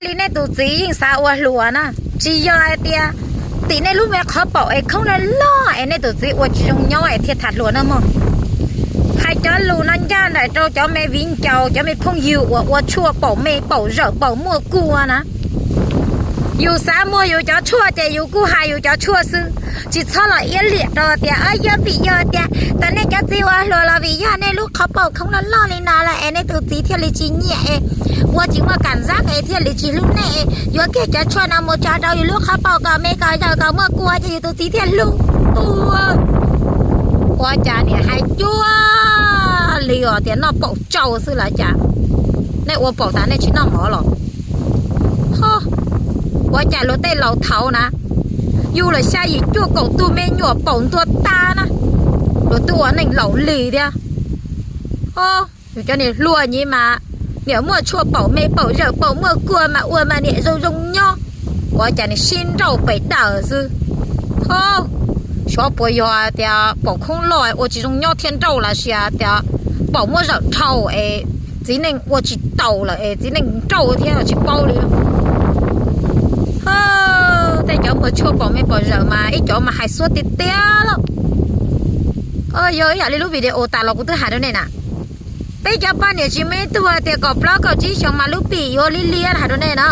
Li nej tus txiv yeej xav ua hluas na, tsis yog hais tias tim nej lub me qhov paum es khoob loj loj es nej tus txiv ua tsis zoo nyob es thiaj tham hluas na mog. Hais cov lus no ncaj nraim rau cov me viv ncaus, cov me phooj ywg uas ua tshuaj paum me paum zawm paum muaj kua na. Yus xav muag yus cov tshuaj ces yus kuj hais yus cov tshuaj xwb, tsis txhob los iab liam rau tias yog vim yog tias tas nej cov txiv ua hluas los vim yog nej lub qhov paum khoob loj loj li no lawm es nej tus txiv thiaj li tsis nyiam es ua tsis muaj kam zab es thiaj li tsis hlub nej, yuav kiag cov tshuaj no mus tso rau yus lub qhov paum kom me kom zawm kom muaj kua ces yus tus txiv thiaj hlub. Ua cas niam hais cuag li os tias noj paum tsau xwb los cas? Nej ua paum tas nej tsis noj mov los? Ho, ua cas luag tej laus thaud na, yug los xya yim cuaj kaum tug me nyuam paum ntuag tas na, luag twb ua neej laus lig thiab. Ho, yus cov niag hluas nyiv mas niam muaj tshuaj paum me paum zawm paum muaj kua mas ua mas niam zoo zoo nyob, ua cas niam sib nrauj pes daws xwb. Ho, xyov puas yog tias paum khoob loj ua tsis zoo nyob thiaj nrauj los sis tias paum muab zawm dhau es txiv neej ua tsis taus lawm es txiv neej nrauj thiab los tsis paub li. Tej cov muag tshuaj paum me paum zawm mas ib cov mas hais xuab tiag tiag lawm. Yog ib yam li lub video tas los kuv twb hais rau nej na, peb cov poj niam tsis muaj ib tug hais tias kaum plaub kaum tsib xyoos mas lub pim yuav liab liab hais rau nej na.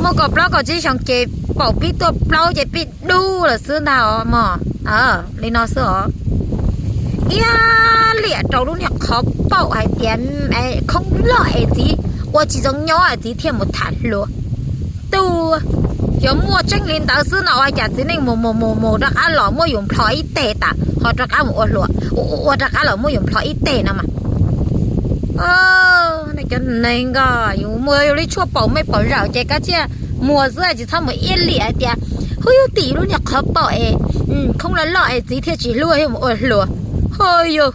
Muaj kaum plaub kaum tsib xyoos ces paum pib tuaj plaub ces pib dub lawm xwb ntag os mog. Li no xwb os. Iab liam rau lub niag qhov paum hais tias khoob loj es txiv ua tsis zoo nyob es txiv thiaj mus tham hluas. Tus, yog muaj tseeb li ntawd xwb no ua cas txiv neej mus mus mus mus rov qab los muab yus nplho ib teg tas ho rov qab mus ua hluas, ua rov qab los muab yus nplho ib teg no mas. Nej cov neeg ko, yus muag yus li tshuaj paum me paum zawm ces kav tsij muag xwb tsis txhob mus iab liam hais tias hu yus tim lub niag qhov paum es khoob loj loj es txiv thiaj tsis hlub thiaj mus ua hluas. Ho yus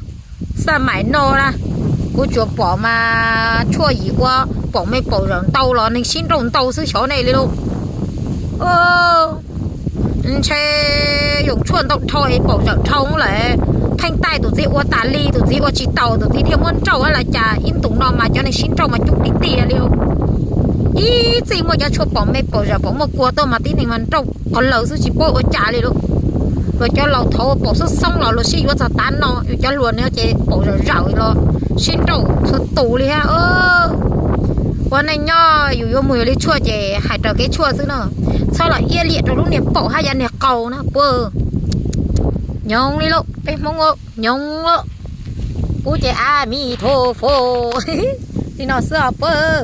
xaj maim no na, kuv tsuas pom mas tshuaj yim ua paum me paum zawm ntau los neeg sib nrauj ntau xwb xyov nej li lauj. Ntshe yus tshuaj ntau dhau es paum zawm dhau lawm, pheej taij tus txiv ua tas li, tus txiv ua tsis taus tus txiv thiaj muab nrauj los cas ib ntus no mas cov neeg sib nrauj mas coob tiag tiag li. Ib txij muaj cov tshuaj paum me paum zawm paum muaj kua tuaj mas tib neeg mas nrauj qhov lawv xwb tsis paub ua cas li lauj. Luag cov laus thaud paum xoob xoob los luag sib yuav txog tav no, yus cov hluas no ces paum zawm zawm los sib nrauj txhua tus li thiab. Ua neej nyob yus yuav muag yus li tshuaj ces hais raws kev tshuaj xwb no, txhob los iab liam rau lub niag paum hab yav niag qau na puab. Nyob li lauj, peb Hmoob nyob lauj. Kuv ces a mi tho fo li no xwb os puab.